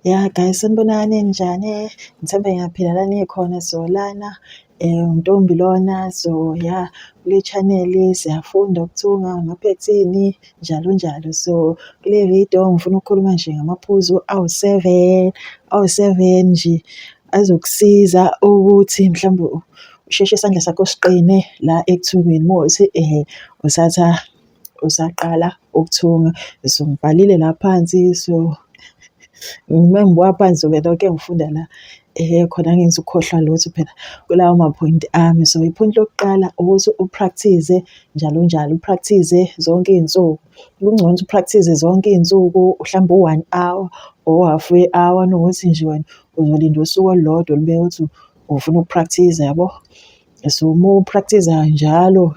Ya guys, sanibonani, ninjani? Ngithemba ngiyaphila la nikhona. So lana uNtombi lona, so ya kule channel siyafunda ukuthunga amaphethini njalo njalo. So kule video ngifuna ukukhuluma nje ngamaphuzu awu-seven, awu-seven nje azokusiza ukuthi mhlawumbe usheshe isandla sakho siqine la ekuthungeni uma kuwukuthi usatha usaqala ukuthunga. So ngibhalile la phansi, so uma ngibuka phansi ngizobe lokhe ngifunda la khona ngingezukukhohlwa lutho phela kulawo maphoyinti ami. So iphoyinti lokuqala ukuthi u-practice-e njalo njalo, u-practice-e zonke iy'nsuku. Kungcono ukuthi u-practice-e zonke iy'nsuku mhlawumbe u-one hour or half we-hour kunokuthi nje wena uzolinda usuku olulodwa olubeke ukuthi ufuna uku-practice-a yabo. So uma u-practice-a njalo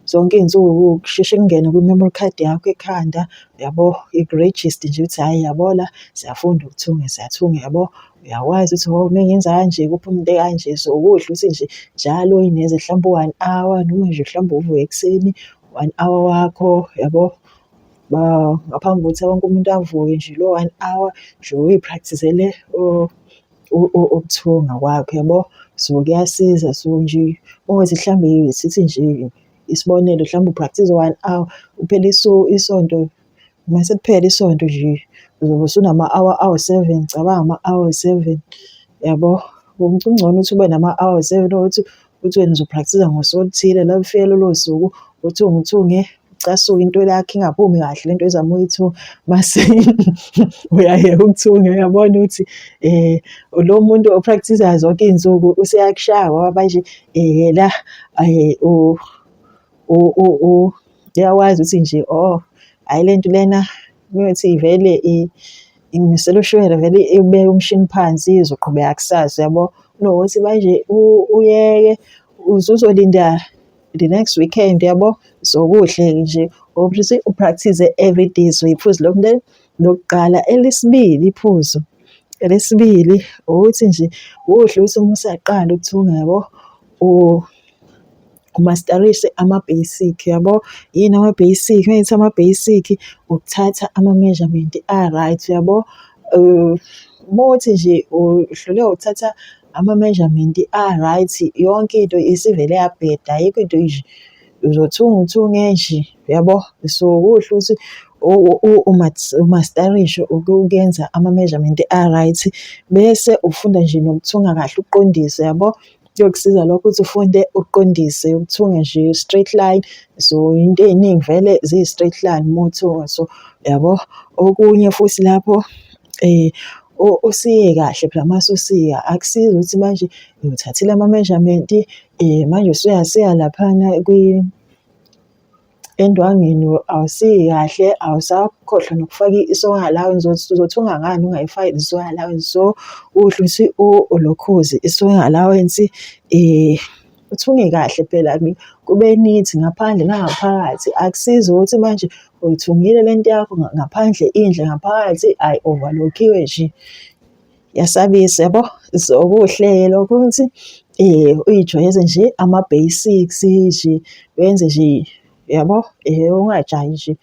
zonke iy'nsuku kusheshe kungene kwi-memory card yakho ekhanda yabo, ikurejiste nje ukuthi hhayi yabo la siyafunda ukuthunga, siyathunga yabo. Uyakwazi ukuthi oh uma ngenza kanje kuphume into ekanje. So kuhle ukuthi nje njalo uy'nikeze mhlawumbe u-one hour noma nje mhlawumbe uvuke ekuseni one hour wakho yabo. Ngaphambi kokuthi wonke umuntu avuke nje lo one hour nje uy'practice-ele ukuthunga kwakho yabo. So kuyasiza, so nje uma kuwukuthi mhlawumbe sithi nje isibonelo mhlawumbe u-practice one hour kuphela isonto, mase kuphela isonto nje uzobe usunama-hour awu-seven, cabanga ama-hour awu-seven yabo. Kungcono ukuthi ube nama-hour awu-seven kunokuthi uthi wena uzo-practice-a ngosuku oluthile, la lufike lolo suku uthunge uthunge ucasuke into yakho ingaphumi kahle lento ozama ukuyithunga mase uyayeka ukuthunga. Uyabona ukuthi lo muntu o-practice-ayo zonke iy'nsuku useyakushaya ngoba manje la uyakwazi ukuthi nje oh hhayi lento lena kuyothi vele ingimisela ushukela vele ibeke umshini phansi izoqhubeka kusasa yabo. Kunokuthi manje uyeke usuzolinda the next weekend yabo. So kuhle nje ukuthi u-practice everyday. So iphuzu lokuqala. Elesibili iphuzu, elesibili ukuthi nje kuhle ukuthi uma usaqala ukuthunga yabo, u-master-ishe ama-basic yabo. Yini ama-basic? Uma ngithi ama-basic ukuthatha ama-measurement a-right yabo. Uma kuwukuthi nje uhluleka ukuthatha ama-measurement a-right, yonke into isivele yabheda, ayikho into nje uzothunga uthunge nje yabo. So kuhle ukuthi u-master-ishe ukuyenza ama-measurement a-right, bese ufunda nje nokuthunga kahle uqondise yabo. Kuyokusiza lokho ukuthi ufunde uqondise ukuthunga nje straight line. So into ey'ningi vele ziyi-straight line uma uthunga, so yabo. Okunye futhi lapho usike kahle phela mase usika, akusizi ukuthi manje uthathile ama-measurement manje usuyasika laphana endwangini awusiki kahle, awusakhohlwa nokufaka i-sewing allowance. Uzothunga ngani ungayifaki i-sewing allowance? So kuhle ukuthi ulokhuze i-sewing allowance uthunge kahle phela kube neat ngaphandle nangaphakathi. Akusizi ukuthi manje uyithungile lento yakho ngaphandle inhle, ngaphakathi ayi overlock-iwe nje iyasabisa yabo. So kuhle-ke lokho ukuthi uy'jwayeze nje ama-basics nje, wenze nje yabo, ungajahi nje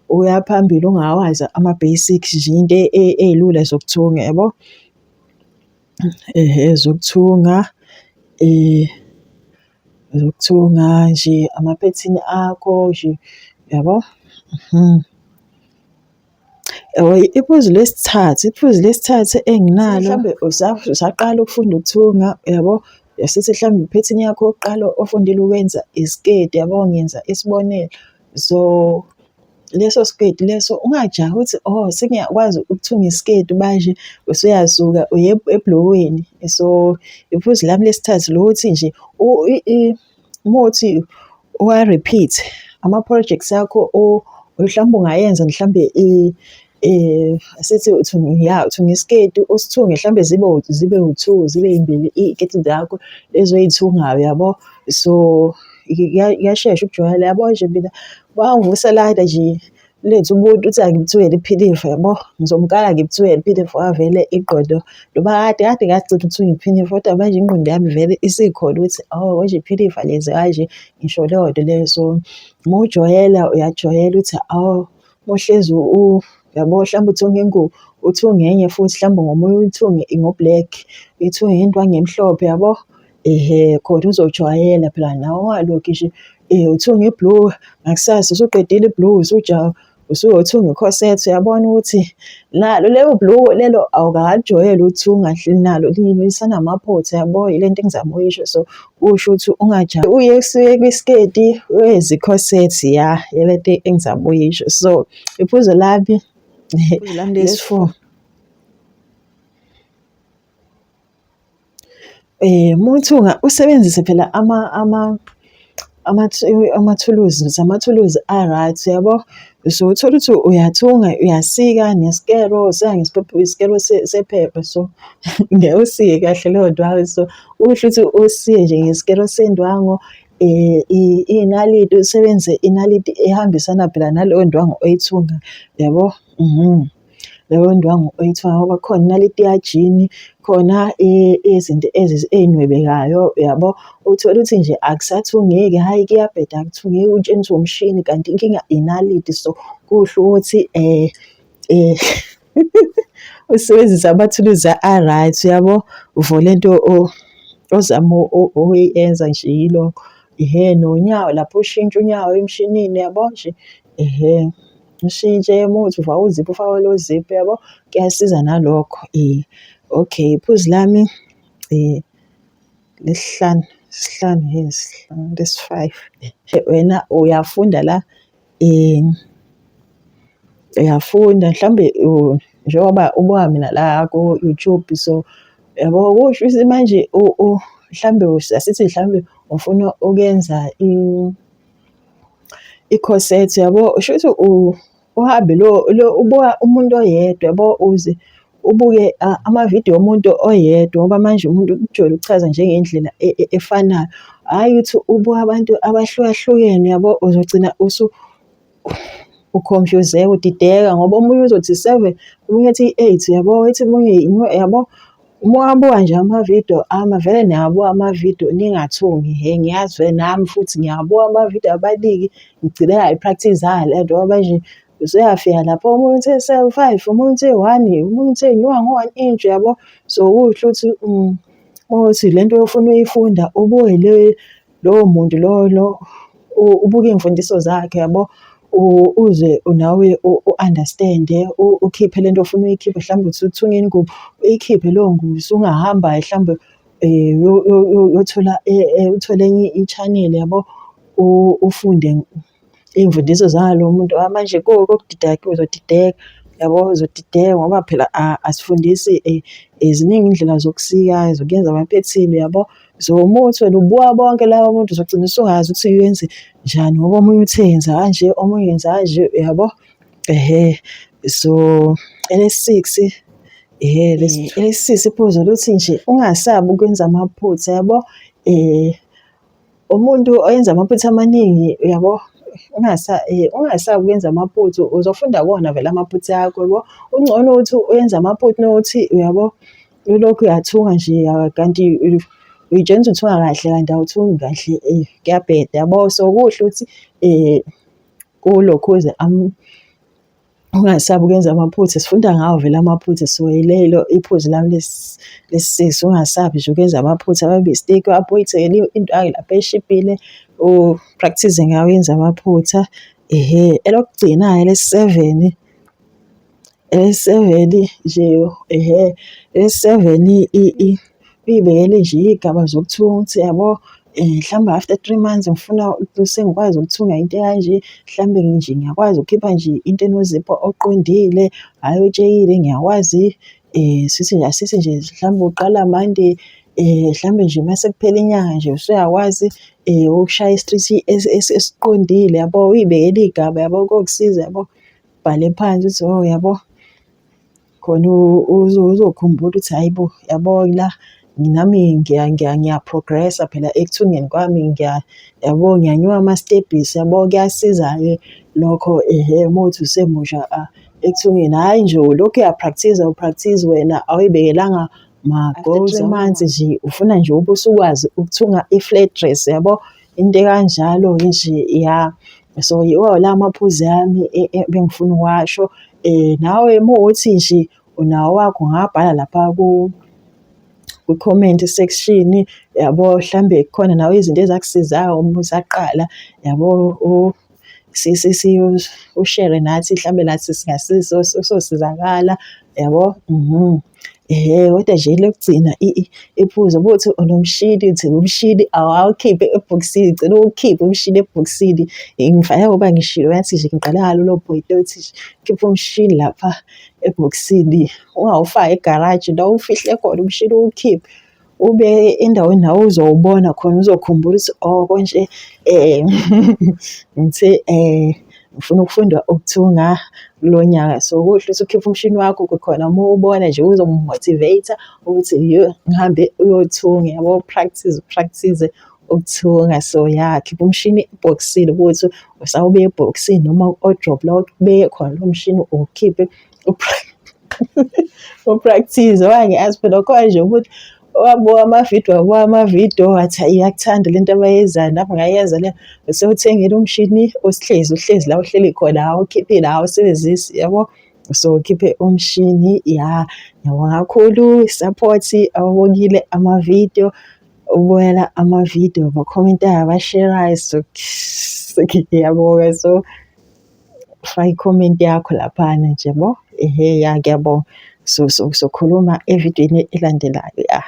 uya phambili ungawazi ama-basics nje into ey'lula zokuthunga yabo. Zokuthunga zokuthunga nje amaphethini akho nje yabo. Iphuzu lesithathu, iphuzu lesithathu enginalo mhlambe usaqala ukufunda ukuthunga yabo, asithi mhlawumbe iphethini yakho yokuqala ofundile ukwenza isiketi yabo, ngenza isibonelo. So leso siketi leso ungajahi ukuthi oh sengiyakwazi ukuthunga isiketi manje usuyasuka uya ebhulukweni. So iphuzu lami lesithathu lokuthi nje uma kuwukuthi uwa-repeat ama-projects akho, mhlawumbe ungayenza mhlambe asithi ya uthunga isiketi usithunge mhlambe zibe u-two, zibe yimbili iy'keti zakho lezi oy'thungayo yabo. So kuyashesha ukujwayela yabo nje mina bangivusa lana nje ulethe umuntu uthi angimthungele iphinifa yabo, ngizomkala ngimthungele iphinifa ngoba vele ingqondo noma kade kade ngagcina ukuthunga iphinifa kodwa manje ingqondo yami vele isikhona ukuthi oh manje iphinifa lenziwa kanje, ngisho leyo nto leyo. So uma ujwayela uyajwayela ukuthi oh uma uhlezi Uyabo, hlampe uthunga ingubo, uthunge enye futhi hlampe ngomunye uyithunge ngo-black, uyithunge ngendwangu emhlophe yabo. Ehhe, khona uzojwayela phela nawe ungalokhu nje uthunga i-blue, ngakusasa usuqedile i-blue usujaha usuyothunga i-corset. Uyabona ukuthi nalo lelo blue lelo awukalijwayeli ukuthunga nalo lisanamaphutha yabo, ile nto engizama ukuyisho. So kusho ukuthi ungajahi uye kusuke kwisiketi uyoyenza i-corset ya, ile nto engizama ukuyisho. So iphuzu lami, iphuzu lami lesi-four. Uma uthunga usebenzise phela amathuluzi, amathuluzi a-right uyabo. So uthole ukuthi uyathunga uyasika nesikero, usika isikero sephepha so ngeke usike kahle leyo ndwangu. So kuhle ukuthi usike nje ngesikero sendwangu iy'naliti usebenzise inaliti ehambisana phela naleyo ndwangu oyithungayo uyabo . Leyo ndwangu oyithenga ngoba kukhona inaliti yajini, khona izinto ey'nwebekayo uyabo. Uthole ukuthi nje akusathungeki, hhayi kuyabheda akuthungeki utshena ukuthi umshini kanti inkinga inaliti. So kuhle ukuthi usebenzise amathuluzi a-right uyabo, for le nto ozama ukuyenza nje yilokho. Ehhe, nonyawo lapho ushintsha unyawo emshinini uyabo nje, ehhe. Ushintshe uma kuwukuthi ufaka uziphu ufake lo ziphu yabo, kuyasiza nalokho. Okay, iphuzu lami lesihlanu, isihlanu yini isihlanu, lesi-five. Wena uyafunda la uyafunda mhlawumbe njengoba ubuka mina la ku-YouTube so yabo kusho ukuthi manje mhlawumbe asithi mhlawumbe ufuna ukuyenza i-corset yabo, shuthi uhambe lo lo ubuka umuntu oyedwa yabo, uze ubuke amavidiyo omuntu oyedwa ngoba manje umuntu ujwayele ukuchaza nje ngendlela efanayo. Hhayi ukuthi ubuka abantu abahlukahlukene yabo, uzogcina u-confuse-eka udideka ngoba omunye uzothi seven, omunye ethi eight yabo, ethi omunye yabo. Uma uwabuka nje amavidiyo ami vele niyawabuka amavidiyo ningathungi hhe ngiyazi vele nami futhi ngiyawabuka amavidiyo abaningi ngigcine ngayi-practice-anga le nto ngoba manje usuyafika lapho omunye uthe seven five, omunye uthe one, omunye uthe nyuka ngo-one inch uyabo. So kuhle ukuthi ukuthi le nto ofuna uyifunda ubuke le lowo muntu lowo lo ubuke iy'mfundiso zakhe yabo, uze nawe u-understand-e, ukhiphe lento ofuna uyikhiphe mhlawumbe uthi uthunga ingubo, uyikhiphe leyo ngubo usungahamba-ke mhlawumbe uyothola uthole enye i-channel yabo, ufunde iy'mfundiso zalo muntu. Manje kokudida uzodideka yabo, uzodideka ngoba phela asifundisi ziningi iy'ndlela zokusika, zokuyenza amaphethini uyabo. So uma kuwukuthi wena ubuka bonke laba bantu uzogcina usungazi ukuthi uyenze njani ngoba omunye uthe yenza kanje, omunye yenza kanje uyabo. Ehhe, so elesi-six, ehhe elesi-six iphuzu oluthi nje ungasabi ukwenza amaphutha yabo. Umuntu oyenza amaphutha amaningi uyabo, ungasabi ukwenza amaphutha uzofunda kuwona vele amaphutha akho yabo. Kungcono ukuthi uyenze amaphutha kunokuthi uyabo ulokhu uyathunga nje kanti uy'tshela ukuthi uthunga kahle kanti awuthungi kahle kuyabheda yabo. So kuhle ukuthi kulokhuze ungasabi ukwenza amaphutha, sifunda ngawo vele amaphutha so yilelo iphuzu lami lesi-six, ungasabi nje ukwenza amaphutha ama-mistake wakho uy'thengele indwangu lapha eshibhile u-practice-ze ngayo uyenze amaphutha. Ehhe, elokugcina-ke elesi-seven, elesi-seven nje ehhe, elesi-seven uy'bekele nje iy'gaba zokuthunga ukuthi yabo mhlawumbe after 3 months ngifuna sengikwazi ukuthunga into ekanje, mhlambe nje ngiyakwazi ukukhipha nje into enozipho oqondile, hhayi otshekile, ngiyakwazi sithi nje asithi nje mhlawumbe uqala Monday, mhlawumbe nje mase kuphela inyanga nje usuyakwazi ukushaya i-stitch esiqondile yabo, uy'bekele iy'gaba yabo kokusiza yabo, ubhale phansi uthi oh yabo. Khona uzokhumbula ukuthi hhayi bo, yabo la nami ngiya-progress-a phela ekuthungeni kwami yabo ngiyanyuka amastebhisi yabo. Kuyasiza-ke lokho ehhe uma kuwukuthi usemusha ekuthungeni, hhayi nje ulokhu uya-practice-a u-practice wena awuy'bekelanga ma-goals. 3 months nje ufuna nje ube usukwazi ukuthunga i-flat dress yabo, into ekanjalo-ke nje ya. So yiwo la amaphuzu ami ebengifuna ukuwasho. Nawe uma kuwukuthi nje unawo owakho ungabhala lapha kwi-comment section yabo, hlambe kukhona nawe izinto ezakusizayo uma usaqala yabo, ushere nathi hlambe nathi sosizakala yabo. Ehhe, kodwa nje lokugcina iphuzu ukuthi unomshini, uthenga umshini awuwukhiphi ebhokisini, gcina uwukhiphe umshini ebhokisini. Ngifanele ngoba ngishilo ngathi nje ngiqale ngalelo point lokuthi nje khipha umshini lapha ebhokisini, ungawufaki egaraji la uwufihle khona umshini uwukhiphe. Ubeke endaweni la uzowubona khona uzokhumbula ukuthi oh konje ngithe ngifuna ukufunda ukuthunga kulo nyaka. So kuhle ukuthi ukhiphe umshini wakho khona uma uwubona nje uzoku-motivate-a ukuthi yo ngihambe uyothunga yabo, u-practice u-practice ukuthunga. So ya, khipha umshini ebhokisini ukuthi usawubeka ebhokisini noma ku-wardrobe la ubeke khona lo mshini uwukhiphe u-practice. Ngoba ngiyazi phela khona nje umuntu owabuka amavidiyo wabuka amavidiyo wathi hhayi iyakuthanda lento abayenzayo nami ngayenza le. Usewuthengile umshini usihlezi uhlezi la uhleli khona awukhiphile awusebenzisi yabo. So ukhiphe umshini ya, ngiyabonga kakhulu i-support ababukile amavidiyo, ukubukela amavidiyo, abakhomentayo, abasherayo so ngiyabonga. So faka i-comment yakho laphana nje yabo. Ehhe ya ngiyabonga. So sokhuluma evidiyweni elandelayo ya.